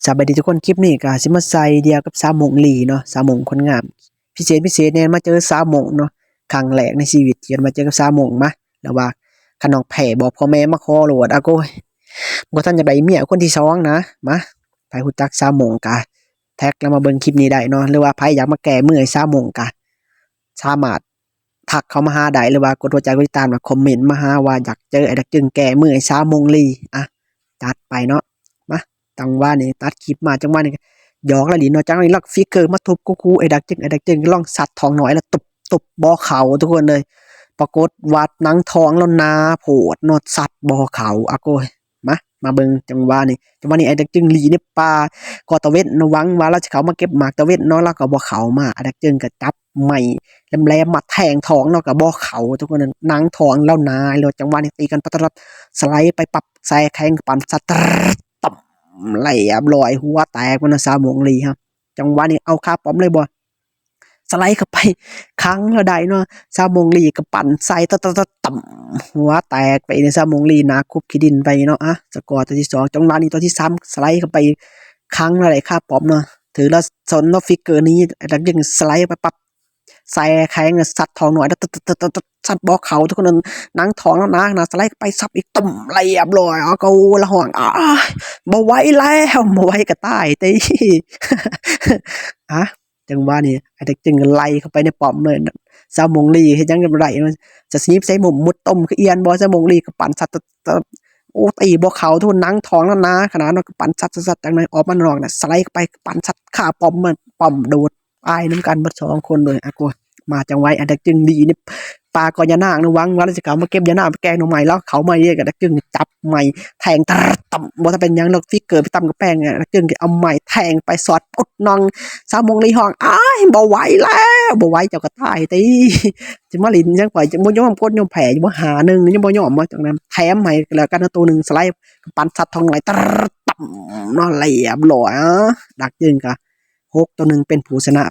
ສະບາຍດີທຸກຄົນ, ຄລິບນີ້ກໍຊິມາໃສ່ດຽວກັບສາວມົ້ງລີເນາະ, ສາວມົ້ງຄົນງາມ ພິເສດພິເສດແນ່ ມາເຈີສາວມົ້ງເນາະ, ຄັ້ງແລກໃນຊີວິດທີ່ມາເຈີກັບສາວມົ້ງມາ ແລ້ວວ່າຄັນນ້ອງແພ້ບອກພໍ່ແມ່ມາຂໍໂລດ. ອາໂກຍ ບໍ່ທັນຢາກໄດ້ເມຍຄົນທີສອງນະ. ມາ ໃຜຮູ້ຈັກສາວມົ້ງກະແທັກລາວມາເບິ່ງຄລິບນີ້ໄດ້ເນາະ, ຫຼືວ່າໃຜຢາກມາແກ້ມືໃຫ້ສາວມົ້ງກະສາມາດ ທັກເຂົ້າມາຫາໄດ້ ຫຼືວ່າກົດຫົວໃຈ ກົດຕິດຕາມ ແລ້ວຄອມເມັນມາຫາວ່າຢາກເຈີໄອ້ດັກຈຶ່ງແກ້ມືໃຫ້ສາວມົ້ງລີ. ອ່ະ ຈັດໄປເນາະ. ມາ ຈັງຫວະນີ້ຕັດຄລິບມາ ຈັງຫວະນີ້ຫຍອກລະຫຼິ້ນເນາະ, ຈັງຫວະນີ້ລັກຟິກເກີມາທຸບກູກູ ໄອ້ດັກຈຶ່ງ ໄອ້ດັກຈຶ່ງລອງສັດທ້ອງນ້ອຍ ແລ້ວຕຸບ ຕຸບບໍ່ເຂົ້າທຸກຄົນເລີຍ. ປາກົດວ່າໜັງທ້ອງລາວໜາໂພດເນາະ, ສັດບໍ່ເຂົ້າ. ອາໂກຍ ມາ ມາເບິ່ງຈັງຫວະນີ້, ຈັງຫວະນີ້ໄອ້ດັກຈຶ່ງຫຼີ່ໃນປ່າກໍຕາເວັນເນາະ, ຫວັງວ່າລາວຊິເຂົ້າມາເກັບໝາກຕາເວັນເນາະ, ລາວກໍບໍ່ເຂົ້າມາ. ໄອ້ດັກຈຶ່ງກໍຈັບໄມ້ແຫຼມໆມາແທງທ້ອງເນາະ, ກໍບໍ່ເຂົ້າທຸກຄົນ, ໜັງທ້ອງລາວໜາ. ແລ້ວຈັງຫວະນີ້ຕີກັນປັດຕະລັດ ສະໄລໄປປັບ ແຊ່ແຂງ ກະປັ່ນສັດ ຕະລັດ ຕຳ ລຽບຮ້ອຍ ຫົວແຕກພຸ້ນນະ ສາວມົ້ງລີເຮົາ. ຈັງຫວະນີ້ເອົາຄາປ້ອມເລີຍບໍ່ ສະໄລເຂົ້າໄປ ຂັງລາວໄດ້ເນາະ, ສາວມົ້ງລີກໍປັ່ນໃສ່ ຕະ ຕະ ຕະ ຕຳ ຫົວແຕກໄປນີ້ ສາວມົ້ງລີໜ້າຄຸບຂີ້ດິນໄປເນາະ. ອ່ະ ສະກໍຕົວທີສອງ, ຈັງຫວະນີ້ຕົວທີສາມ ສະໄລເຂົ້າໄປ ຂັງລາວໄດ້ຄາປ້ອມເນາະ, ຖືລະຊົນເນາະ ຟິກເກີໜີ ແລ້ວຈຶ່ງສະໄລໄປປັບ ແຊ່ແຂງ ສັດທ້ອງນ້ອຍ ຕະ ຕະ ຕະ ຕະ ສັດບໍ່ເຂົ້າທຸກຄົນ, ໜັງທ້ອງລາວໜາຂະໜາດ ສະໄລເຂົ້າໄປສັບອີກ ຕຳ ລຽບຮ້ອຍ. ອາໂກຍ ລາວຮ້ອງ ອາຍ ບໍ່ໄຫວແລ້ວ ບໍ່ໄຫວກໍຕາຍຕິ. ອ່ະ ຈັງຫວະນີ້ໄອ້ດັກຈຶ່ງໄລ່ເຂົ້າໄປໃນປ້ອມເລີຍ, ສາວມົ້ງລີເຮັດຫຍັງກໍບໍ່ໄດ້, ຈະສະຫຍິບໃສ່ມຸມມຸດຕົ້ມຄືອຽນບໍ່, ສາວມົ້ງລີກໍປັ່ນສັດ ໂອ້ ຕີບໍ່ເຂົ້າທຸກຄົນ, ໜັງທ້ອງລາວໜາຂະໜາດເນາະ, ກໍປັ່ນສັດ ສັດ ສັດ ຈັ່ງໃດອອກມານອກນະ ສະໄລເຂົ້າໄປ ປັ່ນສັດຄາປ້ອມ ປ້ອມໂດດ ຕາຍນຳກັນເບິດສອງຄົນເລີຍ. ອາໂກຍ ມາຈັງຫວະໄອ້ດັກຈຶ່ງດີນີ້ ປ່າກໍຢານາງນະ, ຫວັງວ່າລາວຊິເຂົ້າມາເກັບຢານາງໄປແກງໜໍ່ໄມ້, ລາວເຂົ້າມາເດ້ ກະດັກຈຶ່ງຈັບໄມ້ແທງ ຕະ ຕຳ ບໍ່ທັນເປັນຫຍັງດອກ, ຟິກເກີໄປຕຳກຳແພງ ດັກຈຶ່ງເອົາໄມ້ແທງໄປສອດ ປຸດໜອງ. ສາວມົ້ງລີຮ້ອງ ອາຍ ບໍ່ໄຫວແລ້ວ ບໍ່ໄຫວເຈົ້າກໍຕາຍຕິ, ຊິມາຫຼິ້ນຫຍັງຂ້ອຍ ຈະບໍ່ຍອມຄົນຍອມແພ້ຢູ່ບໍ່ ຫ້າໜຶ່ງ ຍັງບໍ່ຍອມບໍ່. ຈັ່ງນັ້ນແຖມໃຫ້ແລ້ວກັນໂຕໜຶ່ງ ສະໄລ ກະປັ່ນສັດທ້ອງນ້ອຍ ຕະ ຕຳ ເນາະ ລຽບຮ້ອຍ. ອາ ດັກຈຶ່ງກະ ຫົກຕໍ່ໜຶ່ງ ເປັນຜູ້ຊະນະ